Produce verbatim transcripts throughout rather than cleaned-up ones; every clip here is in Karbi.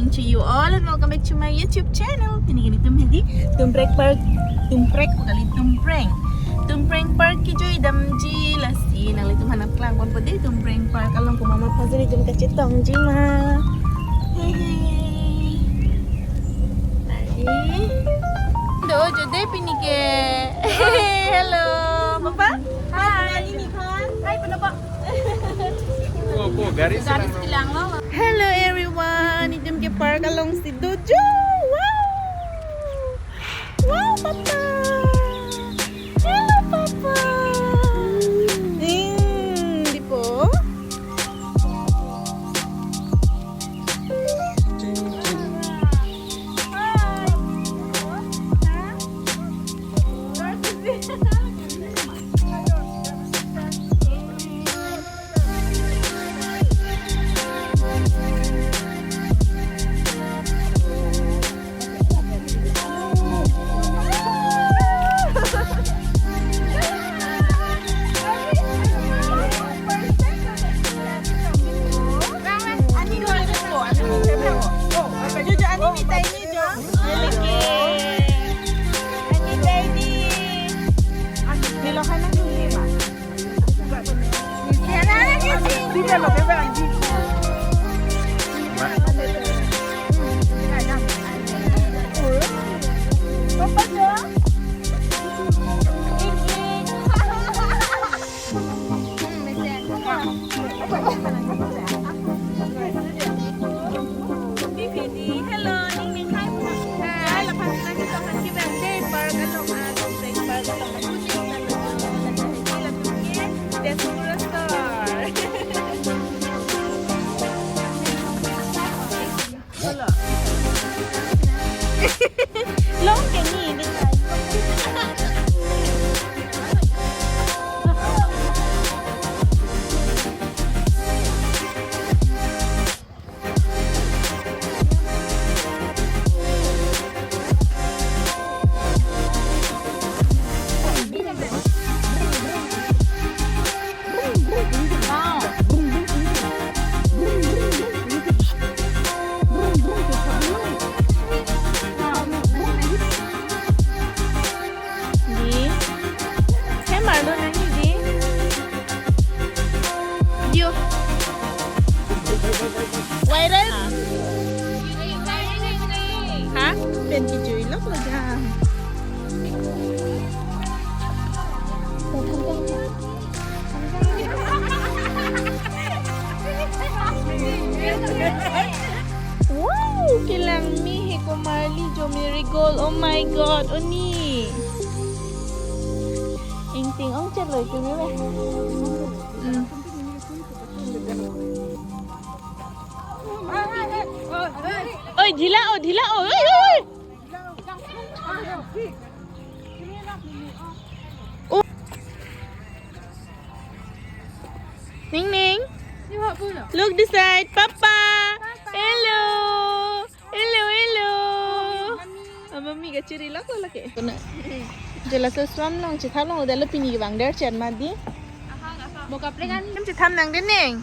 To you all and welcome back to my YouTube channel. Pini ke netum hedi Tumprek Park, Tumprek kali Tumpreng. Tumpreng Park kejui damji, lasi nanglitum aphan nangklang ponpo dei Tumpreng Park along komat ma pajir netum kachetongji ma. Hehe. Tadi. Do jo dei pini ke. Hello, Papa. Hi. Hi, Papa. Hello everyone, netum ke park alongsi dojo. Wow! Wow, Papa! Hello, Papa! Hmm, dipo? Hello, Ningning, hi. Hi, laphan kita kita akan ke Bangde Park along, ah, Tumpreng Park along. Aku sih kita lalu, lalu, lalu, lalu, lalu, Tezpur Store. Hello. Long ke ni, di. Di. Hem arlo nangji di. Dio. Viral. Ha? Pen kejui lok lo jam. Wow, kelang me he komarli jo marigold. Oh my God, oni. Ingting ong chet lo kumi me. Hmm. Oi, dhila o, dhila o. Oi, oi, oi. Oh. Ningning. Look this side, Papa. Hello. Hello, hello. Mami kachiri lak lak ke. Kuna. Jala so swan long chitham long dalo pini bang der chen madi. Bo kaplek an. Hem chitham nang de neng.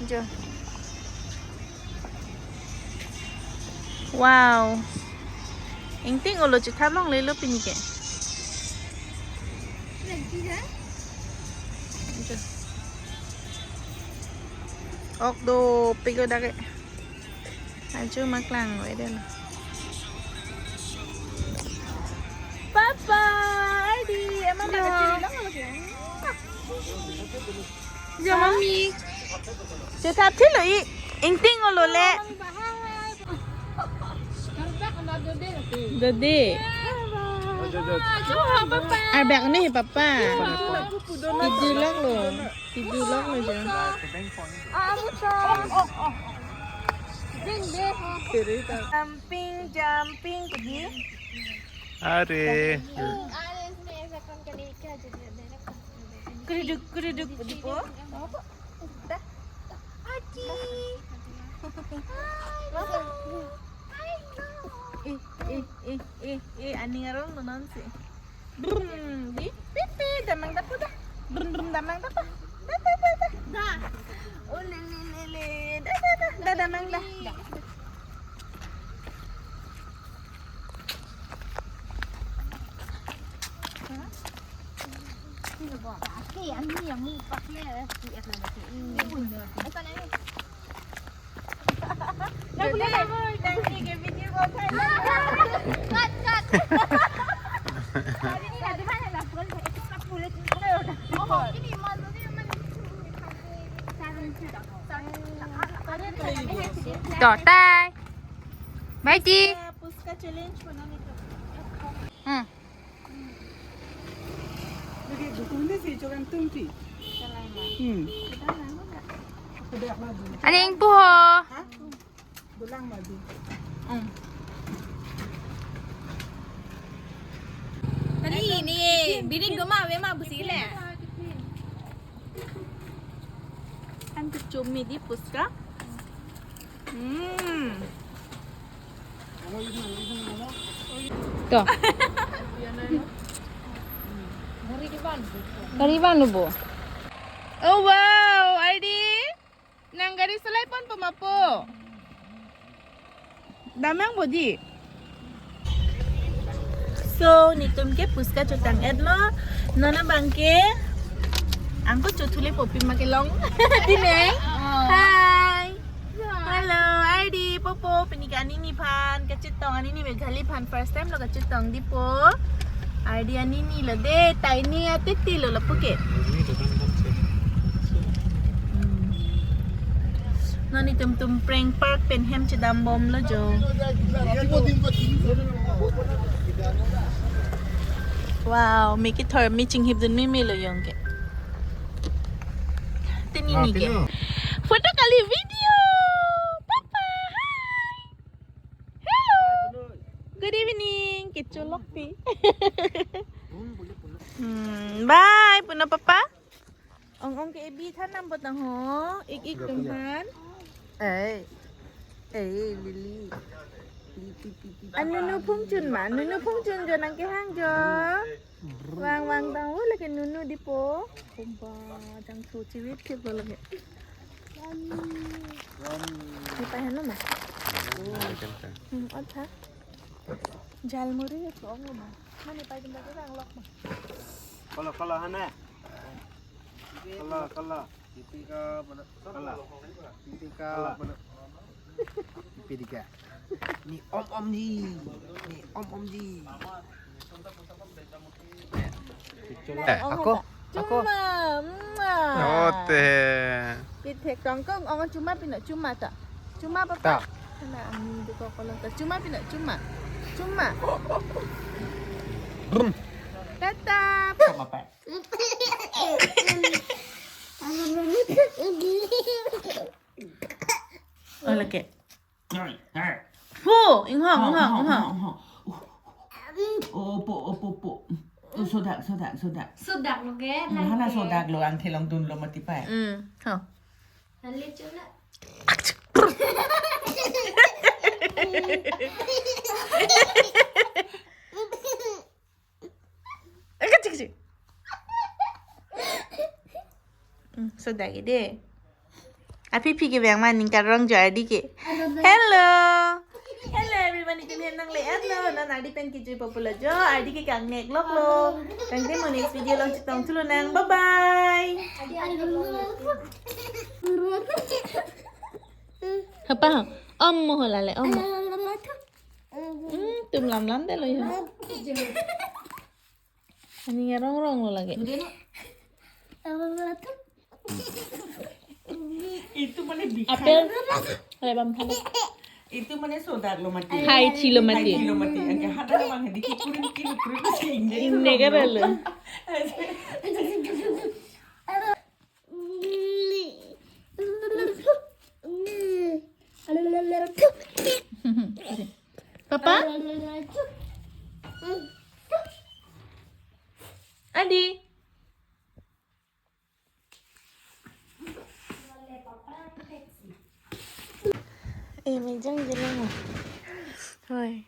Jo. Wow. Ingting olo chitham longle lo pini ke. Lagi ya? Ito. Ok do, pilo dake. Ajo maklang, wede lo. Papa, Ardi, emang ya. Mama kecil bilang kalau kayak. Ya, Mami. Chethap thilo i, ingting olo le. Dode. Arbak ni papa. Tidu lok lo. Tidu lok lo jo. Jumping, jumping, kedi. Are. Keruduk, keruduk, kedi po. Dah. Aji. Hai, Mama. Hai, Mama. Eh, eh, eh, eh, eh, aning arong lo non si. Brum, di, pipi, damang dapo dah. Brum, brum, damang dapo. Dah, dah, dah, dah. Dah. Oh, le, le, le, le. Dah, dah, dah. Dah, damang dah. Dah. Totai. Baiti. Puska challenge ko na nito. Hmm. Lagi dukun deh si jogan tum pi. Hmm. Aning puho. Ha? Dulang madu. Hmm. Tadi ini, biring goma ave ma busi le. Kan kechumi di Puska. Hmm. To. Kariban bo. Oh wow, Ardi. Nang gari salai pon po ma po. Damnang bo di. So, netum ke Puska chotang-et lo. Non abang ke angko chothule po pima kelong. Di neng. Oh. Hi. Hello, Ardi, popo, pini ke anini aphan kachetong, anini Meghalaya aphan first time lo kachetong di po. Ardi anini lo dei, tiny atiti lo lapu ke. Hmm. Non netum tum preng park pen hem chedam bom lo jo. Wow, me kethor me chinghip dun meme lo jong ke. Tini ni ke. Photo kali video. Papa, hi. Hello. Good evening. Kecholok pi. Hmm, bye, puno papa. Ong ong ke ebi than nam botang ho. Ik ik tum han. Eh. Eh, Lily. Pi, pi, pi, pi. An Nunu Phungchun ma. Nunu Phungchun jo nang kehang jo. Vang vang tang, oh, lake Nunu di po. Kumba, jang su chiwit kip lo lake. Ni pa heno ma. Hmm, ot tha. Jal muri itu ong ma. Mane pa jumpa kita ang lok ma. Kala, kala, hana. Kala, kala. Ipi ka mana? Kala. Ipi ka mana? Ipi dika. Ni om om ji. Ni om om ji. Eh, ako, ako. Chuma, mua. Ote. Pithek tong kong, ong chuma pino, chuma ta. Chuma papa. Ta. Na, ani duko kolong ta. Chuma pino, chuma. Chuma. Brum. Tata. Sama pa. Oh, lake. Pu, inghong, inghong, inghong. Opo, opo, opo. Oh, sodak, sodak, sodak. Sodak lo ke, hala lake. Sodak lo, angthe longdun lo mati pa. Hmm, ho. Hali chuna. Kachik, kachik. Hmm, sodak ke dei. Aphi phi ke bang ma ning karong jo Ardi ke. Hello. Hello everyone, itum hem nangle-et lo. Non Ardi pen kejui popular jo. Ardi ke kangnek lok lo. Tangte mo next video along chetong thu lonang. Bye bye. Hapa? Om mo hala le, om mo. Hmm, tum lam lam de lo yo. Ani ngerong rong lo lake. Itu mane bikha. Apel. Lebam thale. Itu mane sodak lo mati. Hai chi lo mati. Hai chi lo mati. Angke hada lo bang di kurin kilo kurin si inde. Inde ka lo. Papa? Ardi? Eh, mejang jelang ma. Hoi.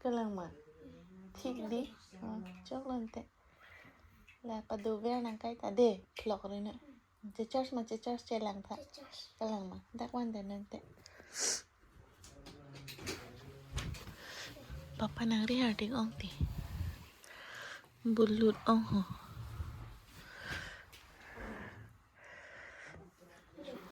Kelang ma. Thik dei. Hmm, chok lo ante. La pado ver nang kai ta dei, clock ri na. Che charge ma, che charge chelang tha. Che charge. Kalang ma. Dak wan den nang te. Papa nang ri har dik ong ti. Bulut ong ho.